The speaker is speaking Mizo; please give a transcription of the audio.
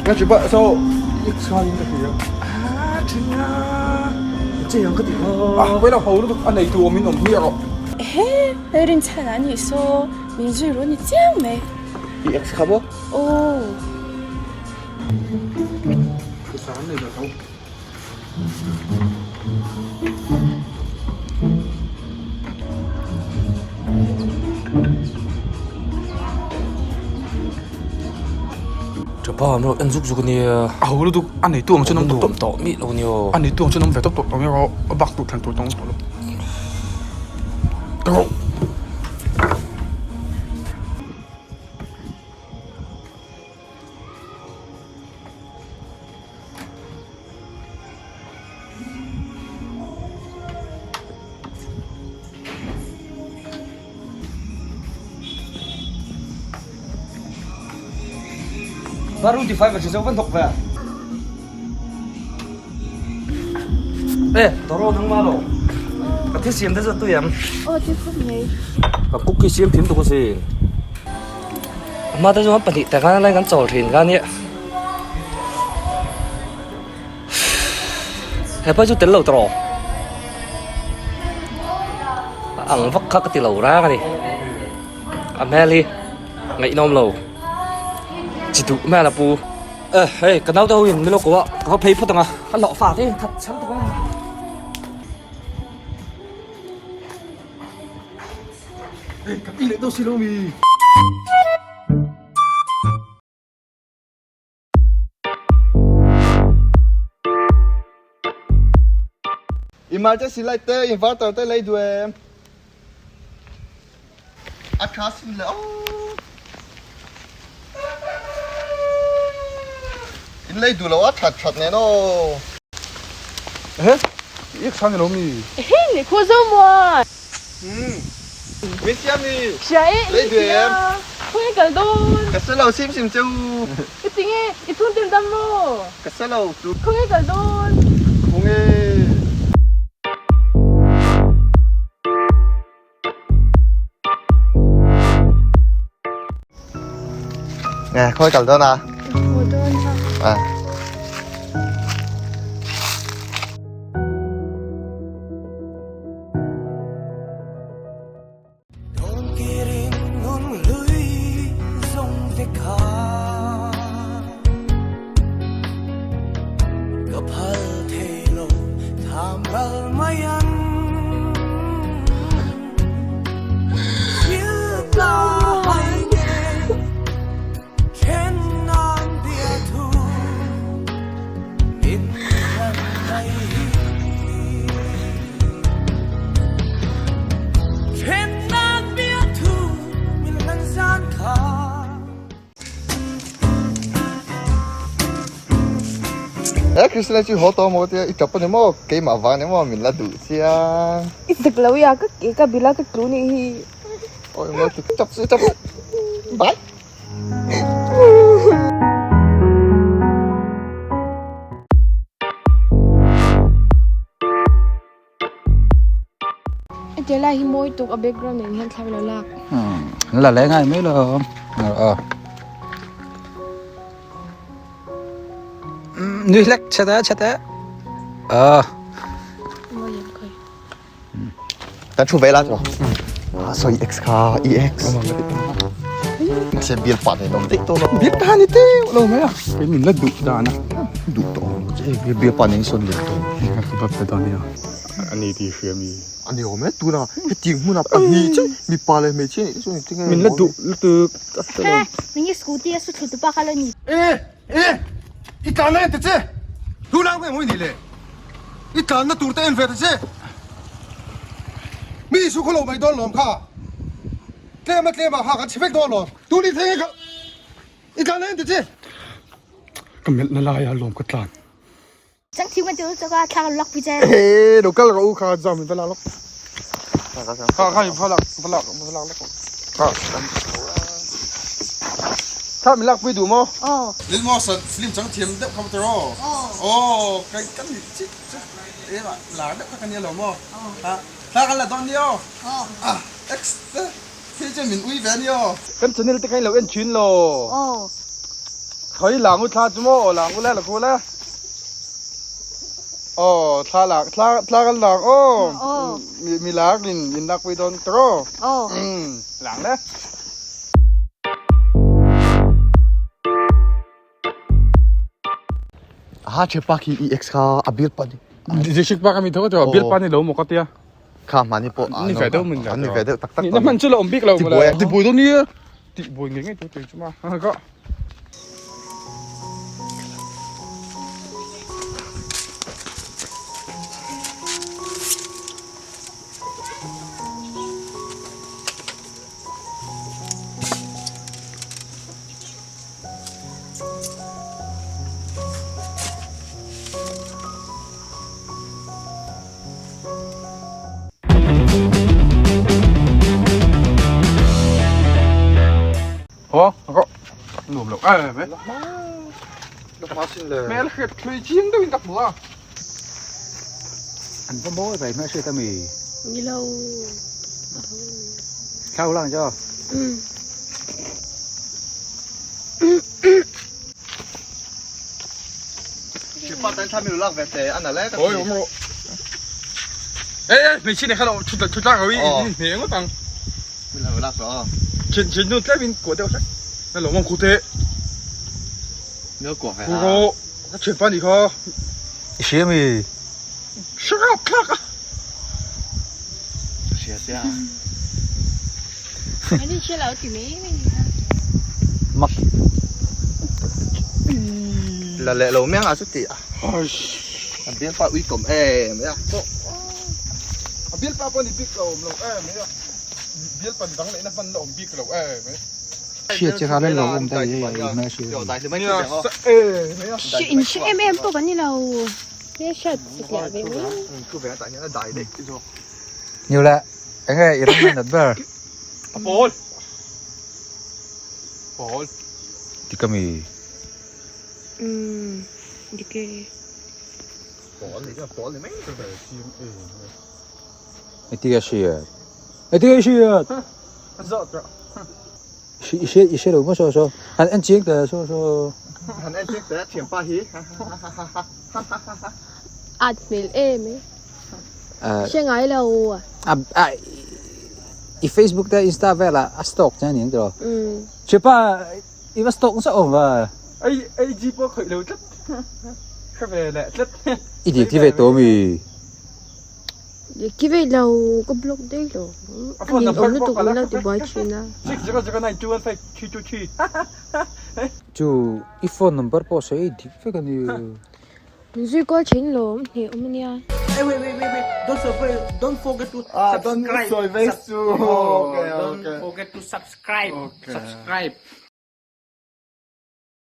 Ka chi ba so ik chuan in ka hria. Ah thinga che ang ka ti ho. Ah wait lo ho lutuk a nei tu awm in awm hmiah rawh. Ehe hei rinchhan a nih saw min zui ru ni chiang mai. I ex kha maw? Aw. Phusa an nei lo tho. Tha an en zuk zuk ania. A ho lutuk a neitu ang chuan awm tawp tawh miah lo ania. A neitu ang chuan awm ve tawp tawp tawh mai rawh a bak tur thlan tur tawng tawh lo. Baru ti five chi van thok ve. Ê, toro nang ma lo. Ka thi siam te chu tui em? Aw, ti khawp mai. Ka cookie siam thim tuk asin. Ama te chuan pahnih te khan lai kan chawl thin kha nia. Hepa chu tel lo tawh a ang vak kha ka ti lo rang a ni a hmel hi ngaihnawm lo chi duh hmel a pu e hei ka naute ho in min lo ko a ka va phei phawt ang a ka hlawh fa te in khat chhan tuk a. Ê ka ti leh dawn si lo mi. Emergency light te inverter te lei duh em? A tha sin le aw. In lei duh lo a that that nen aw. Ehe, i ek sang ilo mi? Ehe, ni khu zo muan. Umm, min siam ni. Hria e, Lei duh em? Khawnge kal dawn? Ka se lo sim sim che u. Ka ti nge, i chhung tel dam maw? Ka se lo chu. Khawnge kal dawn? Khawnge. Nè, khawi kal dawn a? Ka haw dawn a. À. He Christina chu haw tawh maw tia i tap ani maw keimah vang ni maw min la duh chiang. I dik lo ia ka ke ka bila ka tlu nih hi. Oi maw tap su tap bye. Hetiang lai hi mawi tuk a background nen hian thla lo lak. La leh ngai mai lo. Ờ. Nui hlek chhe te chhe te. Ờ. Mawi em khoi. Kan thu ve la chu. Ah, so EX kha EX. Mahse bial pa nei awm daih tawh lo. Bial pa ni teuh lo mai a. Kei min la duh dan a. Duh tawh lo che. Bial pa nei sawn leh tawh. Ka va pe dawn nia. Ani tih hria mi. Ani awm e tuna hetiang hmuna pahnih che mipa leh hmeichhia nih te chuan engtin nge Min la duh lutuk. He, nang hi scooty a su thlu tu pa kha lo ni. E e i tlan na en ta che. Tu lang nge mawi ni le. I tlan na tur te en ve ta che. Mi su khaw lo mai dawn lawm kha. Tlem a tlem ah kha kan chhe vek dawn lawm. Tu ni thei nge kha i tlan na en ta che. Ka melh na lai ah lawm ka tlan. Chang thiam kan ti ul chaka thla kan lak pui che. He lo kal rawh u kha zam in va lak lawk. Kha kha in va lak va lak va lak lawk. Kha Kha min lak pui duh maw? Aw. Lil Mawsan film chang thiam deuh kha maw tiraw? Aw. Aw kai kan ni chik chu ema lar deuh kha ka nia lo maw? Ha thla kan la dawn nia aw. Ah ex te khi chuan min ui ve ania aw. Kan channel te kha in lo en thin lo. Aw. Khoi lang u thla chu maw lang u le la khu le. Aw thla lak thla thla kan lang aw. Mi mi lak in in lak pui dawn tiraw. Umm lang le. Aha chepa khi i ex kha a bir pa ni. Jeshik pa ka mi tho cho bir pa ni lo mo ka tia. Kha mani pawh ni ve deuh min an ni ve deuh tak tak. Ni na man chu la om bik lo mo la. Ti bui dawn ni. Ti bui nge nge tu ti chu ma. Ka. Ho, ko. Nuam lo ai mai. Mel hriat thlui chiang deuhin ka hmu a. An va mawi ve hmel hriat ami. Ni lo. Thlau lang cho. Ôi om ro. Ê ê, hmeichhia nei kha lo thut thut lak lo i hne ngawt ang. Chin chin nu tlem in kuah deuh hlek. Na lo mawng khu te. Khu ro. Ka thian pa nih kha. I hria mi. Hria rap thlak a. Hria sia. An in hria lo ti mai mai ni kha. Mak. La leh lo miang a chu ti a. A bialpa ui kawm em mai a. A bialpa pawh ni bik lo awm lo em mai a. Bialpa dang leh na hman la awm bik lo em mai. Hria che kha lel lo awm ta i hei hmel hria. Hria in hria em em pawh kan ni lo. Hria hriat satliah ve mai. Niu le enge i ram nat ber. A pawl. Pawl. Dik ami. Umm dik e. Pawl ni chuan pawl ni mai tur. Engtik a hriat? Engtik a hriat? A zawh tawh. I hriat i hre lo maw saw saw. Han en chiang teh saw saw. Han en chiang teh thianpa hi. At hmel em e. Hre ngai lo. A i Facebook te Insta velah a stalk che aniang tiraw. Thianpa i va stalk nasa awm va. Ei ei ji pawh khawih lo tlat. Hre ve leh tlat. I deactivate tawh ami? Deactivate lo ka block daih lo. A nin awm lutuk min lo ti buai thin a. 60092153223. Chu i phone number pawh sawi dik vek a ni. Min zui kual thin lo awm hneh awm a nia. Hey wait wait wait wait don't forget don't forget to subscribe Don't don't forget to subscribe subscribe.